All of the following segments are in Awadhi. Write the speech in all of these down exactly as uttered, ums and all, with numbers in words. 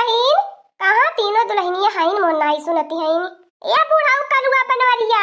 हईन, कहाँ तीनों दुलहिनिया हईन, मोर नाई सुनती हईन। ए बुढ़ऊ कलुआ बनवरिया,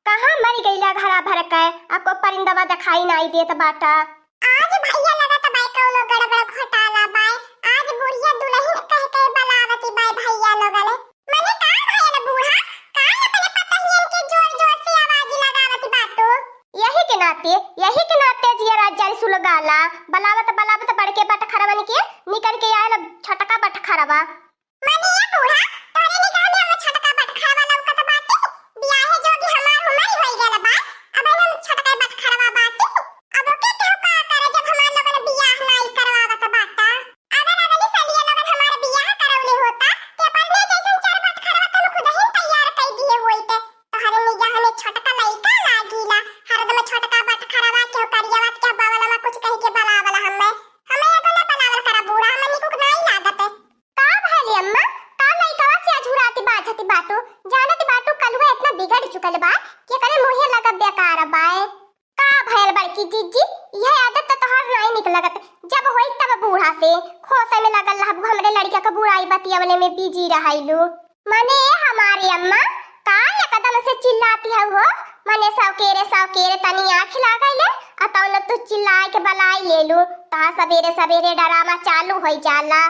कहाँ मरि गइला घरा भर के, आ को परिंदवा देखाई नाई देत बाटा। आज भैया लगत बाय कौनो गड़बड़ घोटाला बाय। आज बुढ़िया दुलहिन कहि के बलावती बाय भैया लोगन। मने का भयल बूढ़ा, का अपने पतहियन के जोर जोर से आवाज लगावत बाटू? यही के नाते, यही के नाते जियरा जरि सुलगाला। बलावत बलावत बड़के बटखरवन के निकरि के आयल छोटका बटखरवा। मने ए बूढ़ा, तोरे निगाह में अब छोटका बटखरवा लौकत बाटे? बियाहे जोगी हमार उमर होई गल बा, अब हम छोटका बटखरवा बाटे। अब ओके केहू का करे जब हमार लोगन बियाह नाई करवावत बाटा? अगर अगली सलिया लोगन हमार बियाह करौले होता, ते अपने जैसन चार बटखरवा त हम खुदही तैयार कई दिए होइत। तोहरे निगाह में छोटका लइका लागीला, हरदम छोटका बटखरवा केहू करियावा केहू बवलवा कुछ कहि के बलावला हमें। हमें एगो ना बलावल करा बूढ़ा, हमें निकुक नाई लागत। का भइल अम्मा? का लइकवा से अझुराती बाझती बाटू? जानत बाटू कलुआ इतना बिगड़ चुकल बा कि एकरे मुँहे लगब बेकार बाय। का भइल बड़की जिज्जी? यह आदत त तोहार नाई निक लगत। जब होई तब बूढ़ा से खोसे में लगल रहबू, हमरे लड़का के बुराई बतियवले में बिजी रहैलू। मने ए हमारी अम्मा, का एकदम से चिल्लाती हऊ हो? मने सौकेरे सौकेरे तनी आँख लागैले, आ तौन तू चिल्लाए के बलाई लेलू। तहा सबेरे सबेरे डरामा चालू होई जाला।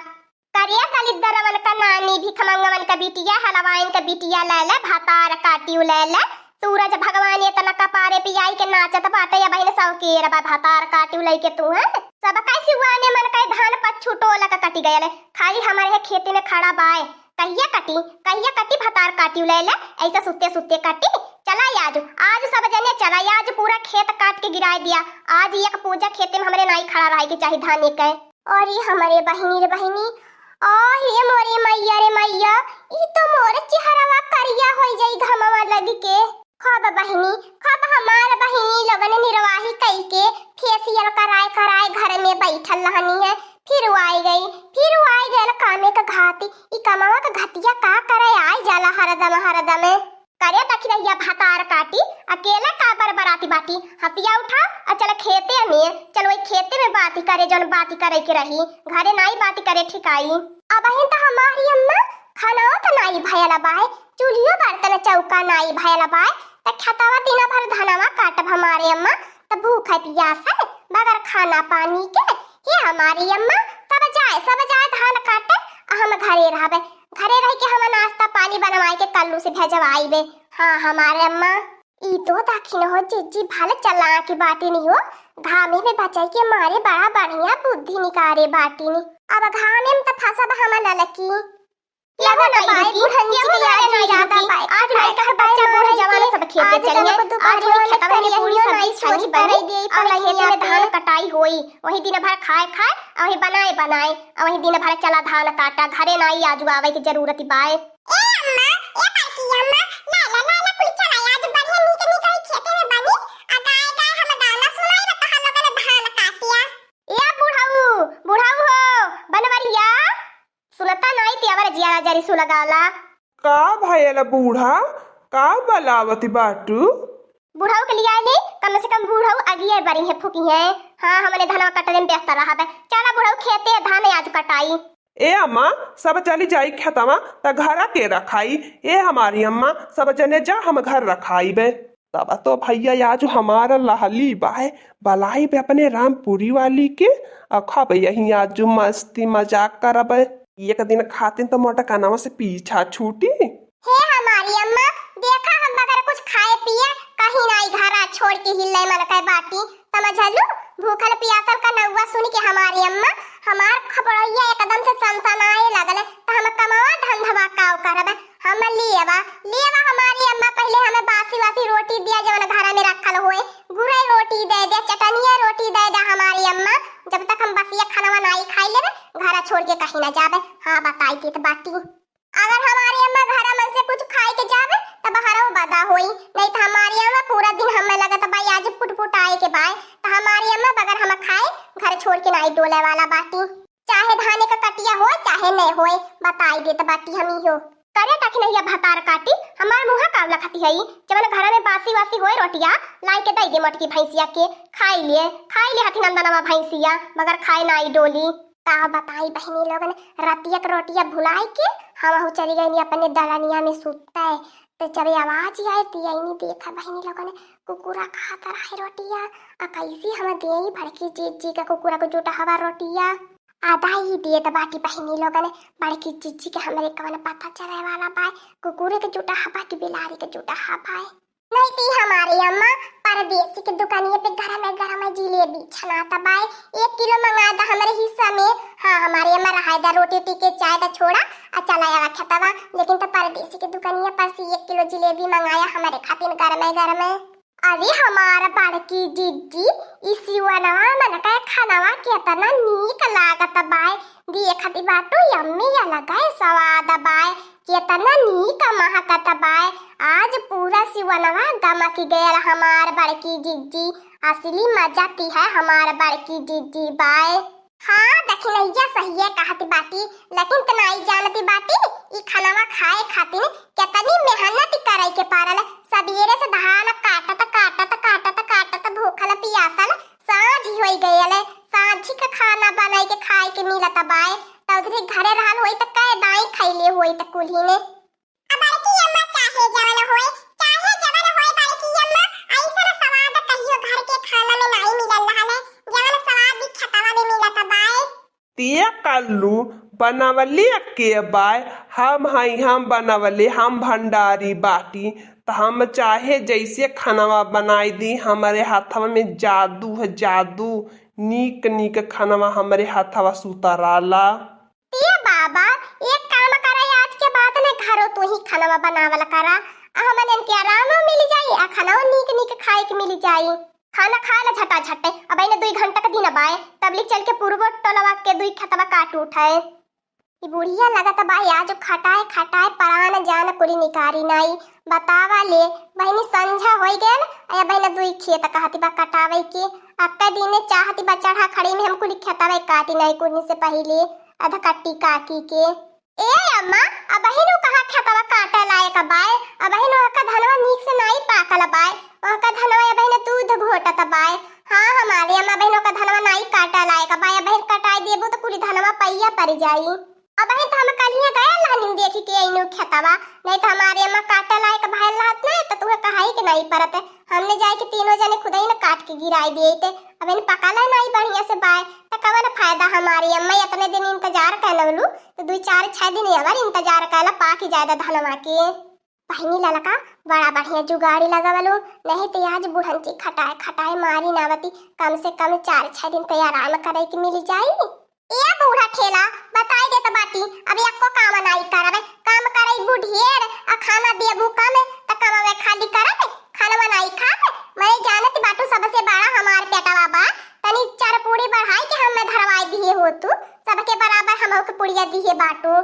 करे दलिद्दरवन का नानी, भिखमंगवन का बिटिया, हलवाइन का बिटिया लैले, भतार काटिउ लैले। सूरज भगवान एतना कपारे पियाई के नाचत बाटे, अबहिन सौकेर बा, भतार काटिउ लैके तू, हैं? सब कैसी हुआने मन कहे धान पच्छू टोला का कटि गयल, खाली हमरे हे खेते में खड़ा बाय। कहिया कटी, कहिया कटी भतार काटिउ लैले, ऐसा सुत्ते सुत्ते कटी। चला आजु, आजु सब जने चला आजु, पूरा खेत काट के गिराए दिया। आज एक पूजा खेते में हमरे नाई खड़ा रहे के चाही धाने के। अरे हमरे बहिनी रे बहिनी, आ हे मोरे मैया रे मैया, ई तो मोर चेहरवा करिया होई जाई घमवा लग के। खूब बहिनी, खूब हमार बहिनी लोगन निर्वाही कई के फेसियल कराए कराए घर में बैठल रहनी है, फिर आई गई, फिर आई गयल कामे का घाती। ई कमवा का घतिया का करे आई जाला हरदम हरदम। करे दखिनहिया भतार काटी, अकेले का बरबराती बाटी, हथिया उठा आ चल खेते में, चल वही खेते में बाती करे, जौन बाती करे के रही, घरे नाई बाती करे ठिकाई। अबहिन त हमारी अम्मा खाना त नाई भयल बाय, चूल्हियो बर्तन चौका नाई भयल बाय, त खेतवा दिना भर धनवा काटब हमारे अम्मा, त भूख है पियास है, बगैर खाना पानी के। हे हमारी अम्मा, तब जाए, सब जाए धान काटे, आ हम घरे रहबे। घरे रह के हम नाश्ता पानी बनवाए के कल्लू से भेजवाइबे। हाँ, हमारे अम्मा। ई तो दाखिन हो जिज्जी भल चालाक बाटिन हो, घामे में बचाई के मारे बड़ा बढ़िया बुद्धि निकारे बाटिन। अब घामे में त फंसब हम ललकी। केहू लगत नाई बाई, रुकी, बुढ़न केहू चिल्ला नाई चिल्ला रुकी। बाई। आज नाई कहे बच्चा बूढ़ जवान सब खेते चलिए। आज वही खेतवा में पूरी सब्जी छनी बनी, अब खेते में धान कटाई होई। वही दिन भर खाए खाए, वही बनाए बनाए, वही दिन भर चला धान काटा, घरे नाई आजू आवे के जरूरत बाय। ए अम्मा, ए बड़की अम्मा, लाला, लाला, कुल चला, आज बढ़िया नीक नीक वही खेते में बनी, आ गाय गाय हम गाना सुनाई, तहां लोगन धान काटिया। ए बुढ़ऊ, बुढ़ऊ हो, बनवरिया, सुनता नाई ते अवर जिया जरी सुलगाला। का भयल बूढ़ा, का बलावती बाटू? बुढ़ऊ के लिया ले, कम से कम बुढ़ऊ अगिए बरी है फूकी है। हाँ, हमने धनवा कटले में व्यस्त रहबे। चला बुढ़ऊ खेते धान आज कटाई। ए अम्मा, सब चली जाई खेतवा, त घरा के रखाई। ए हमारी अम्मा, सब जने जा, हम घर रखाई बे। तब तो भैया आज हमार लहली बाय, बलाई बे अपने रामपुरी वाली के, अखब यही आज मस्ती मजाक करबे। एक दिन खातिन तो मोटकनवा से पीछा छूटी। हे हमारी अम्मा, देखा हम बगैर कुछ खाए पिए कहीं नाई घरा छोड़ के हिलने मन के बाटी, समझलू? भूखल पियासल का नौवा सुन के हमारी अम्मा, हमार खपड़ैया एकदम से सनसनाए लगल, त हम कमवा धंधवा काव करबे। हम लेवा, लेवा हमारी अम्मा, पहिले हमें बासी वासी रोटी दिया, जवन घरा में रखल होए, गुरई रोटी दे दे, चटनिया रोटी दे दे हमारी अम्मा। जब तक हम बसिया खानवा नाई खाई लेबे, घरा छोड़ के कहीं ना जाबे। हाँ, बताई देत बाटी। अगर हमारी अम्मा घरा मन से कुछ खाए के जाबे, तब हरव बदा होई, नहीं त हमारी अम्मा पूरा दिन हमें लगत बाई आज पुटपुटाए के बाय, त हमारी अम्मा बगैर हम खाए घर छोड़ के नाई डोले वाला बाटी। चाहे धाने का कटिया होए, चाहे नहीं होए, बताई देत बाटी हम इहो। करे दखिनहिया भतार काटी, हमार मुँहा काव लखती हई, जवन घरा में बासी वासी होए रोटिया, लाई के दई दे मोटकी भैंसिया के, खाई लिए, खाई लिए हथी नंदनवा भैंसिया, मगर खाए नाई डोली। का बताई बहिनी लोगन, रतिया के रोटिया भुलाई के हमहू चली गईनी अपने दलनिया में सुते। तो जब ये आवाज आई तो यही देखा बहिनी लोगन, कुकुरा खात रहे रोटिया। आ कैसे हम देई बड़की जिज्जी के कुकुरा को जुटा हवा रोटिया। आधा ही देत बाटी बहिनी लोगन, बड़की जिज्जी के हमरे कवन पता चले वाला बाय, कुकुरे के जुटा हवा कि बिलारी के जुटा हवा। नहीं ती हमारे अम्मा, परदेसी के दुकानिया पे गरम गरम जिलेबी छनात बाय, एक किलो मंगा दा हमरे हिस्सा में। हाँ हमारे अम्मा, रहाय दा रोटी टी के चाय दा छोड़ा, आ चला आवा खेतवा। लेकिन तो परदेसी के दुकानिया पर से एक किलो जिलेबी मंगाया हमरे खातिर गरम गरम। अरे हमार बड़की जिज्जी, ई सिवनवा मन का खानवा केतना नीक लागत बाय। देखत बाटू यम्मी अलगे स्वाद बाय, केतना नीक महकत बाय। आज पूरा सिवनवा गमक गयल हमार बड़की जिज्जी। असली मजा ती है हमार बड़की जिज्जी बाय। हाँ, दखिनैया सहिए कहत बाटी, लेकिन त नाई जानती बाटी, ई खनवा खाए खातिर केतनी मेहनत करे के पड़ल। सबेरे से धान काटत, काटत, काटत, काटत, भूखल पियासल साँझ होई गयल। साँझी का खाना बनाई के खाए के मिलत बाय, त उधरी घरे रहल होई त कै दाई खैले होई त कुल्ही ने। अब बड़की अम्मा, चाहे जवन होए, चाहे जवन होए बड़की अम्मा, ऐसन स्वाद कहियो घर के खाना में नाई मिलल रहल है, जवन स्वाद ई खेतवा में मिलत बाय। ते कल्लू, बनवले के बाय? हम हई, हम बनवले, हम भंडारी बाटी, त हम चाहे जैसे खानवा बनाई दी, हमरे हाथवा में जादू है, जादू। नीक नीक खानवा हमरे हाथवा सुतराला। ए बाबा, एक काम करा, आज के बाद न घरो तू ही खानवा बनावल करा, आ हमन इनके आराम मिल जाई, आ खानवा नीक नीक खाए के मिल जाई। खाना खाए ला झटा झटे, अब इन्हें दुई घंटा का दिन बाय, तबलिक चल के पूर्वो टोलवा के दुई खेतवा काट उठाए। ई बुढ़िया लगत बाय आज खटाए खटाए परान जान कुली निकारी नाई। बतावा ले, बहिनी संझा होई गयल, आ बहिन दुई खेत कहती बा कटावे के। अक्का दिने चाहती बा चढ़ा खड़ी में हम कुली खेतवा काटी नाई कुली से पहिले अधकट्टी काकी के। ए अम्मा, अबहिन उ कहाँ खेतवा काटे लायक बाय? अबहिन ओहका धनवा नीक से नाई पाकल बाय, ओहका धनवा अबहिन दूध घोटत बाय। हाँ हमारे अम्मा, अबहिन ओहका धनवा नाई काटे लायक बाय, अबहिन कटाई देबू त कुली धनवा पैया पड़ जाई। अबहिन त हम कलिया गयल रहनी देखी के अइनू खेतवा, नहीं त हमारे अम्मा काटे लायक भयल रहत नहीं त तुहे कहाई के नाई परत। हमने जाए के तीनों जने खुदई न काट के गिराई दिए थे। अब इन पकाला नाई बढ़िया से बाय, त कवन फायदा हमारी अम्मा इतने दिन इंतजार कैलवलू, त दुई चार छह दिन अवर इंतजार कैला पाकि जाए दा धनवा के। बहिनी ललका, बड़ा बढ़िया जुगाड़ी लगवलू, नहीं त आज बुढ़ंची खटाए खटाए मारी नावती, कम से कम चार छह दिन त आराम करे के मिल जाई। ए बूढ़ा ठेला, बताई देत बाटी, अब एको काम नाई करबे, काम करैबू ढेर, आ खाना देबू कम, त कमवे खाली करबे, खानवा नाई खाबे। मने जानत बाटू सबसे बड़ा हमार पेटवा बा, तनी चार पूड़ी बढ़ाई के हम में धरवाई दिहे हो तू, सबके बराबर हमहू के पुड़िया दिहे बाटू।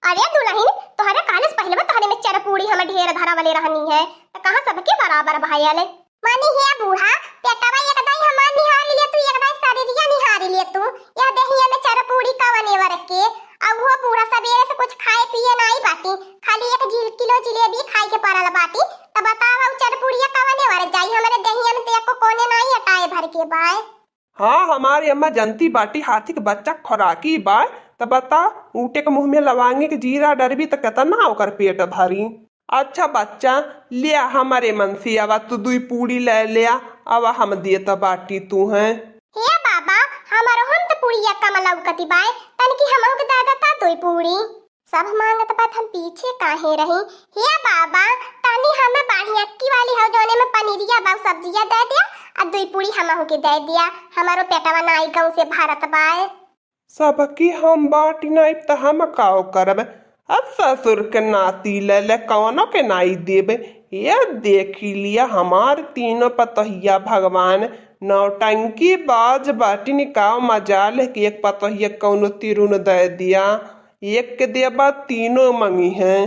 अरे दुलहिन, तोहरे काले से पहिले बा तोहरे में चार पूड़ी हम ढेर धरवले रहनी है, त कहाँ सबके बराबर भयल? मानी हे बूढ़ा, पेटवा एक दाई हमार निहारी ले तू, एक दाई शरीरिया निहारी ले तू। यह देहिया में चरपूड़ी कवने वर के? अब वो बूढ़ा सबेरे से कुछ खाए पिए नाई बाटी, खाली एक झिल किलो जिलेबी खाए के पड़ल बाटी। त बतावा, उ चरपूड़िया कवने वर जाई? हमरे देहिया में तो एको कोने नाई अटाए भर के बाय। हाँ, हमारी अम्मा जनती बाटी, हाथी के बच्चा खोराकी बाय। त बता, ऊँटे के मुँह में लवांगे के जीरा डरबी त केतना ओकर पेट भरी। अच्छा बच्चा, लिया हमरे मन से आवा, तू दुई पूड़ी ले लिया, आवा हम देत बाटी तू हैं। हे बाबा, हमरो हम त पुड़िया कम लौकती बाय, तनकी हमहू के दे देता दुई पूड़ी। सब मांगत बात हम पीछे काहे रही? हे बाबा, तनी हमें बाढ़ियक्की वाली हौ जौने में पनीरिया बा सब्जिया दे दिया, आ दुई पूड़ी हमहू के दे दिया, हमरो पेटवा नाई गाँव से भरत बाय। सबकी हम बाटी नाई त हम काव करब? अब ससुर के नाती ले ले कौनो के नाई देबे। ये देखी लिया हमार तीनों पतोहिया भगवान, नौटंकी बाज बाटी निकाव मजाल है कि एक पतोहिया कौनो तिरुन दे दिया, एक के देबा तीनों मंगी हैं,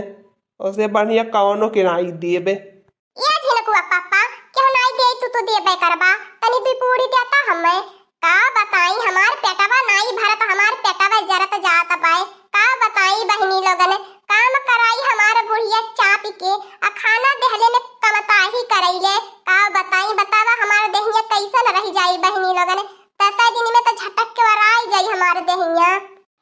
उसे बढ़िया कौनो के नाई देबे। ए झिनकुआ पापा, केहू नाई देई तू, तू देबे करबा, तनी दुई पूड़ी देता हमें। का बताई, हमार पेटवा नाई भरत, हमार पेटवा जरत जात बाय। का बताई बहिनी लोगन, काम कराई हमार बुढ़िया चापी के, आ खाना देहले में कमताही करैले। का बताई, बतावा हमार देहिया कैसन रह जाई बहिनी लोगन, दस दिन में तो झटक के वराई जाई हमार। अरे देहिया,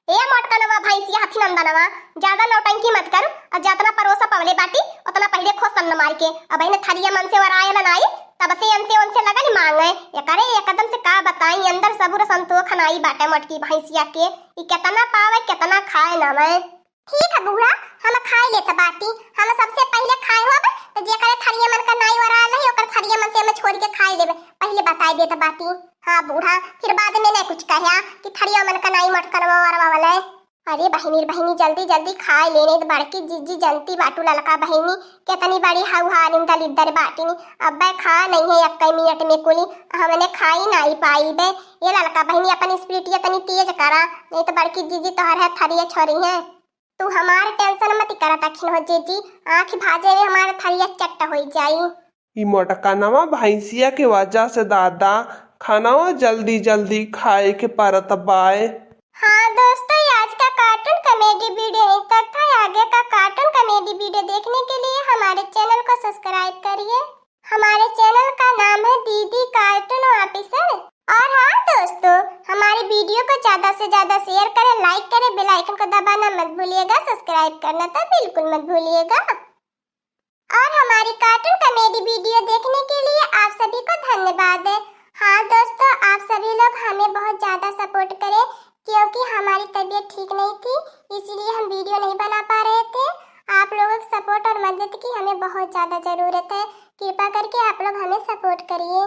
ए मोटकनवा भैंसिया हथी नंदनवा, ज्यादा नौटंकी मत कर। और जतना परोसा पवले बाटी, उतना पहिले खो सन्न मार के। अब इन्हें थरिया मन से वरायल नाई, तब से इनसे उनसे लगल मांगे। एकरे एकदम से का बताई, अंदर सबुर संतोख नाई बाटे मोटकी भैंसिया के। ई केतना पावे, केतना खाए ना मैं। ठीक है बूढ़ा, हम खाए लेत बाटी। हम सबसे पहिले खाए होब, तो जेकरे थरिया मन का नाई वरायल नहीं, ओकर थरिया मन से हम छोड़ के खाए लेबे। पहिले बताई देत बाटी। हाँ बूढ़ा, फिर बाद में नहीं कुछ कह्या कि थरिया मन का नाई मोटकनवा वरवा वाले। अरे बहिनी, बहिनी, जल्दी जल्दी खाए लेने, तो बड़की जीजी जनती बाटू ललका बहिनी, केतनी बड़ी हौहारिन दलिद्दर बाटिन। अब्बे खा नहीं है एक मिनट में कुली, हमने खाई नाई पाई बे। ये ललका बहिनी, अपन स्पीड ये तनी तेज करा, नहीं तो बड़की जीजी तोहर है थरिया छोरी है। तू हमार टेंशन मत करा तखिन हो जीजी, आँख भाजे में हमार थरिया चट्ट होई जाई। ई मोटकनवा भैंसिया के वजह से दादा खानावा जल्दी जल्दी खाए के परत बाय। हाँ दोस्तों, ये आज का कार्टून कॉमेडी वीडियो यहीं तक था। आगे का कार्टून कॉमेडी वीडियो देखने के लिए हमारे चैनल को सब्सक्राइब करिए। हमारे चैनल का नाम है दीदी कार्टून ऑफिसर। और हाँ दोस्तों, हमारे वीडियो को ज्यादा से ज्यादा शेयर करें, लाइक करें, बेल आइकन को दबाना मत भूलिएगा, सब्सक्राइब करना तो बिल्कुल मत भूलिएगा। और हमारी कार्टून कॉमेडी वीडियो देखने के लिए आप सभी को धन्यवाद है। हाँ दोस्तों, आप सभी लोग हमें बहुत ज्यादा सपोर्ट करें, क्योंकि हमारी तबीयत ठीक नहीं थी, इसीलिए हम वीडियो नहीं बना पा रहे थे। आप लोगों के सपोर्ट और मदद की हमें बहुत ज्यादा जरूरत है। कृपा करके आप लोग हमें सपोर्ट करिए।